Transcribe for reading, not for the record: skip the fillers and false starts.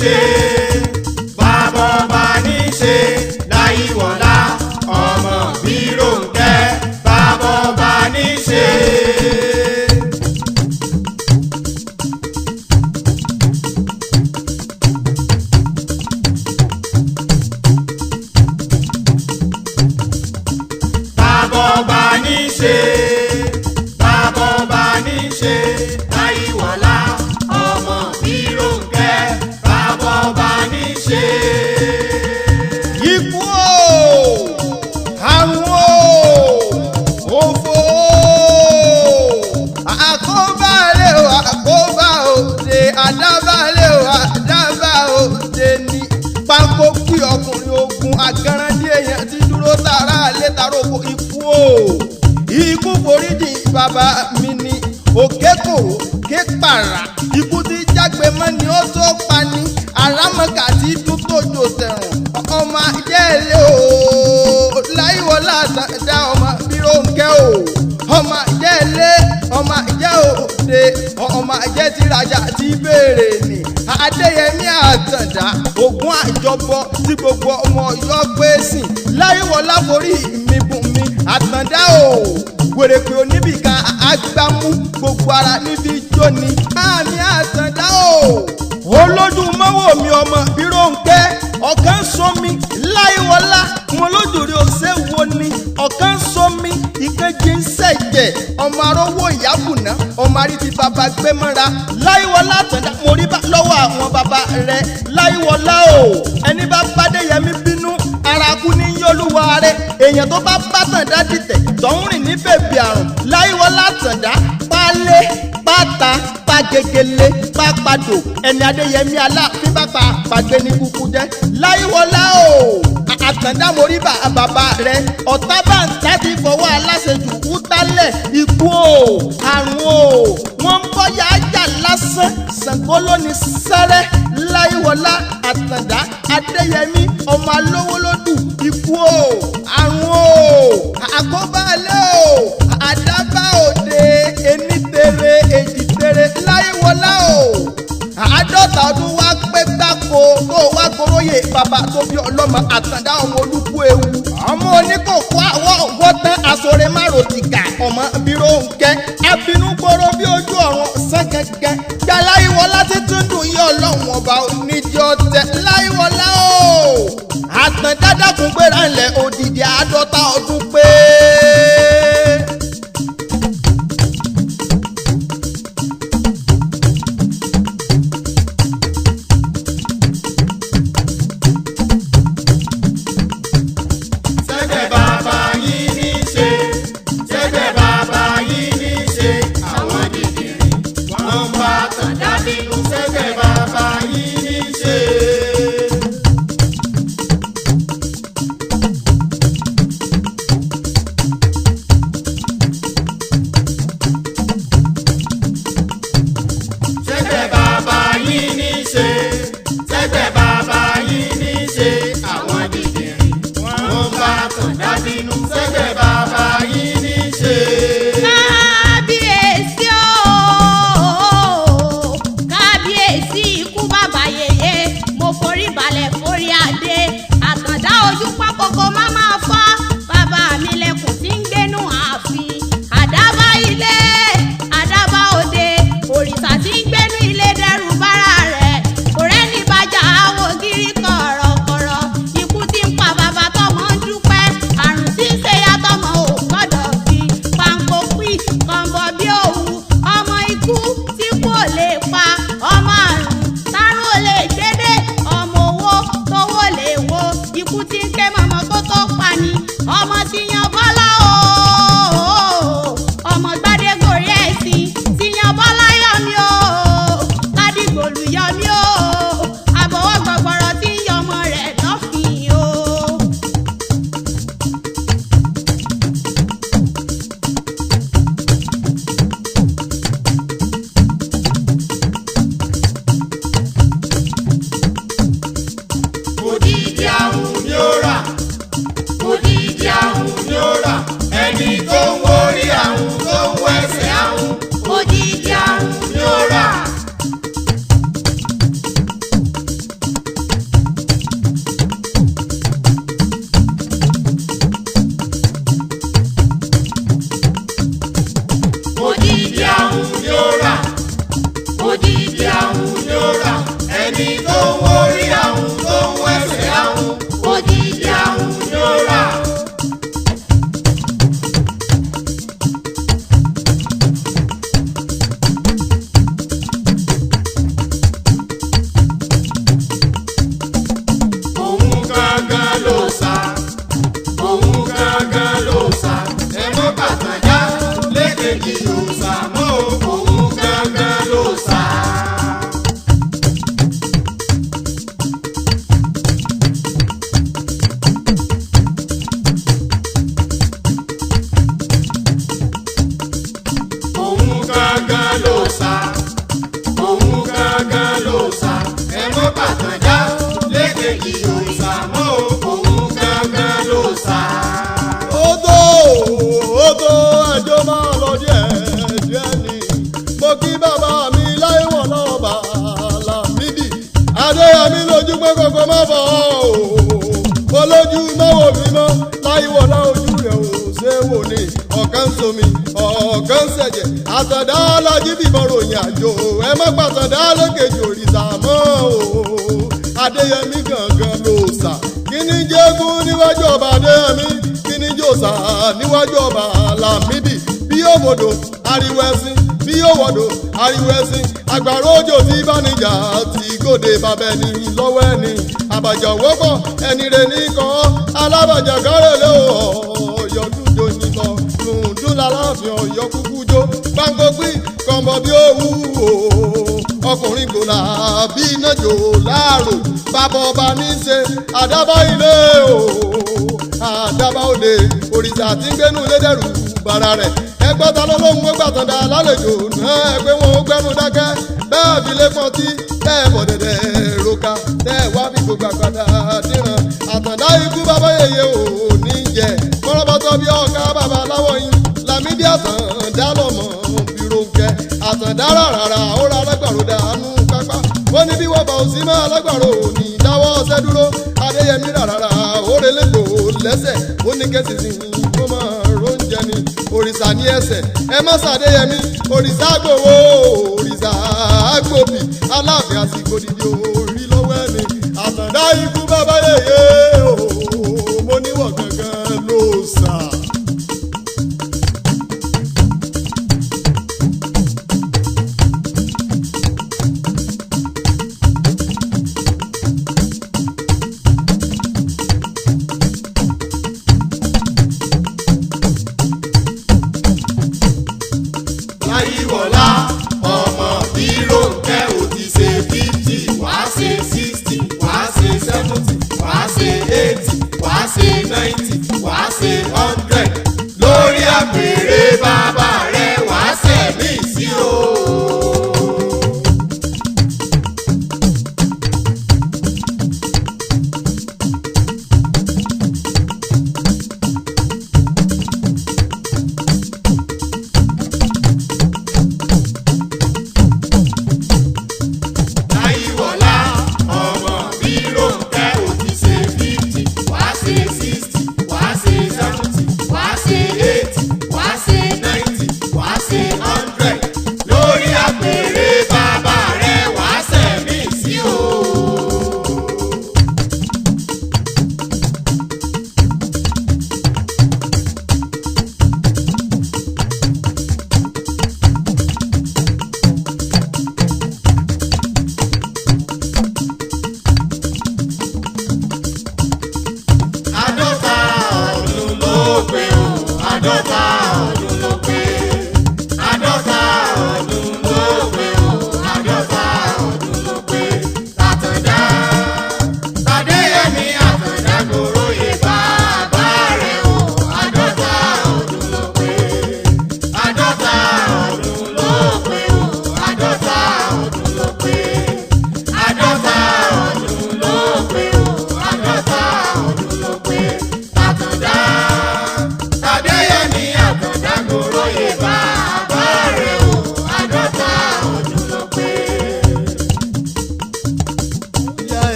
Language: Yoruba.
ṣe, bàbá ọba ní ṣe, Láyíwọlá ọmọ Bírónkẹ́, bàbá ọba ní ṣe. Bàbá ọba ní ṣe, bàbá ọba ní ṣe, Láyíwọlá ọmọ Bírónkẹ́, bàbá ọba ní ṣe. Ikú o, àrùn o, òfò o, àkóbálé o, àkóbá òde, àdábálé o, àdábá òde ni. Pákó kí ọkùnrin ogun agárandí èèyàn ti dúró tààrà létàrókò ikú o. Ikú foríjì bàbá mi ni òkè kòrò ké pàrà. Ikú tí jágbe mọ́ ni ó tó pa ni. Àràmọ̀kà tí dún tójò tẹ̀rùn. Ọmọ ajẹ́lẹ̀ o, Láyíwọlá Àtàndá ọmọ Bírónkẹ́ o. Ọmọ ajẹ́lẹ̀, ọmọ ajẹ́ òde, ọmọ ajẹ́ tí rajà ti béèrè ni. Adéyẹmí Àtàndá, Ògún àjọbọ tí gbogbo ọmọ Ọ̀yọ́ gbé sìn. Láyíwọlá forí mi bùn mi, Àtàndá o. Wèrèpè oníbìkan agbámú gbogbo ara níbi jóni. Àmì Àtàndá o. Olójú mọ́wọ́ mi ọmọ Bírónkẹ́, ọ̀kan sọmi Láyíwọlá mo lójúrí ọ̀sẹ̀ wo ni ọ̀kan sọmi ìkejì ń ṣẹ̀jẹ̀ ọmọ arówó ìyábùná ọmọ arí ti bàbá gbé mọ́ra Láyíwọlá Àtàndá mo rí bá lọ́wọ́ àwọn bàbá rẹ̀ Láyíwọlá o ẹni bá bádéyẹmí bínú ara kú ní yólúwa rẹ̀ èèyàn tó bá bá Tàndá dìtẹ̀ tọ̀hún rìn ní bèbè àrùn Láyíwọlá Àtàndá pálé pátá pagegele pápadò ẹni Adéyẹmí Aláàfin bá pa pàgbé ní kúkú jẹ Láyíwọlá o Àtàndá morí bàbá rẹ ọ̀tá bá ń ta ti fọwọ́ aláṣejù wútálẹ̀ ikú o àrùn o wọ́n ń bọ́yà ájà lásán Ṣàngó ló ní sẹ́rẹ́ Láyíwọlá Àtàndá Adéyẹmí ọmọ alówólódù ikú o àrùn o àkóbálẹ̀ o àdábà òde ení tere èjì tere Láyíwọlá o àádọ́ta ọdún wá pé gbáko tó wá goróyè bàbá tó bí ọlọ́mọ Àtàndá ọmọ olúkú ewu ọmọ oníkókó àwọ̀ wọ́tán aṣọre márùtìkà ọmọ Bírónkẹ́ abinú gbòòrò bí ojú ọ̀run sán gẹ́gẹ́ gba Láyíwọlá títún dùn yí ọlọ́run ọba oníjọ́ tẹ Láyíwọlá o Àtàndá dákun gbéra ńlẹ̀ odidi àádọ́ta ọdún pé. Sẹ́gbẹ̀ bàbá yín ní ṣe, sẹ́gbẹ̀ bàbá yín ní ṣe, àwọn dìdìrì wọ́n ń bá Tàndá bínú, sẹ́gbẹ̀ bàbá yín ní ṣe. Sẹ́gbẹ̀ bàbá yín ní ṣe, sẹ́gbẹ̀ bàbá yín ní ṣe, àwọn dìdìrì wọ́n ń bá Tàndá bínú, sẹ́gbẹ̀ bàbá yín ní ṣe. Kábíyèsí o, kábíyèsí ikú bàbá yèyé, mo forí balẹ̀ forí adé, Àtàndá ojú pákókó má máa fọ́, bàbá mi lẹkùn tí ń gbénú ààfin, àdábá ilé, àdábá òde, òrìṣà tí ń gbénú ilé dẹ́rù bára rẹ̀, kò rẹ́ni bàjá somi, ọ̀kan ń ṣẹ̀jẹ̀. Àtàndá alájí fìbọn ròyìn àjò, ẹ má pàtàndá lókèjì òrìṣà mọ́ o. Adéyẹmí gangan ló sà. Kíní jẹ́gún níwájú ọba Adéyẹmí, kíní jòsà níwájú ọba Lámídì. Bí yóò wòdò ariwo ẹṣin, bí yóò wọ̀dò ariwo ẹṣin. Àgbàrá òjò tí bánijà ti gòdè bàbá ẹni lọ́wọ́ ẹni. Àbàjá wọ́pọ̀ ẹni rẹ̀ ní kan, alábàjá kárẹ̀lẹ̀ ọ̀yọ́ dúdú ní lọ. Lùdún lálàáfíà ọ̀yọ́ kúkú jó. Gbàngbógbì kọ̀m̀bọ̀ bí ó wù ó. Ọkùnrin kò là bí iná jò láàrò. Bàbá ọba ní í ṣe àdábá ilé o. Àdábá òde òrìṣà tí ń gbénú lédèrú bàrà rẹ̀. Ẹgbọ́n ta ló lóhun ó gbàtàndà lálejò náà, ẹgbẹ́ wọn ó gbẹ́nu dákẹ́. Bẹ́ẹ̀ fi lé pọ́ntì, bẹ́ẹ̀ bọ̀ dẹ̀dẹ̀ roka, tẹ́ ẹ wá fi gbogbo àgbàdà díran. Àtàndá ikú bàbá yèyé ò ní jẹ. Kọ́rọ́bọ́tọ́ bí ọ̀ká bàbá aláwọ̀ yín. Lámídì Àtàndá lọ́mọ bíròǹkẹ́. Àtàndá rárá ó ra alágbàro dànù pápá. Ó ní bí wọ́n bá òsì mọ́ alágbàro ò ní dáwọ́ ọsẹ́ dúró. Adéyẹmí rárá ó relé gbò lẹ́sẹ̀. Ó ní kẹ́sì sí kó máa róúnjẹ ni. Òrìṣà ní ẹsẹ̀ ẹ má ṣàdéyẹmí. Òrìṣà gbòwó, òrìṣà gbòbì, aláàfin àsìkò dìde orí lọ́wọ́ ẹni. Àtàndá ikú bàbá yèyé.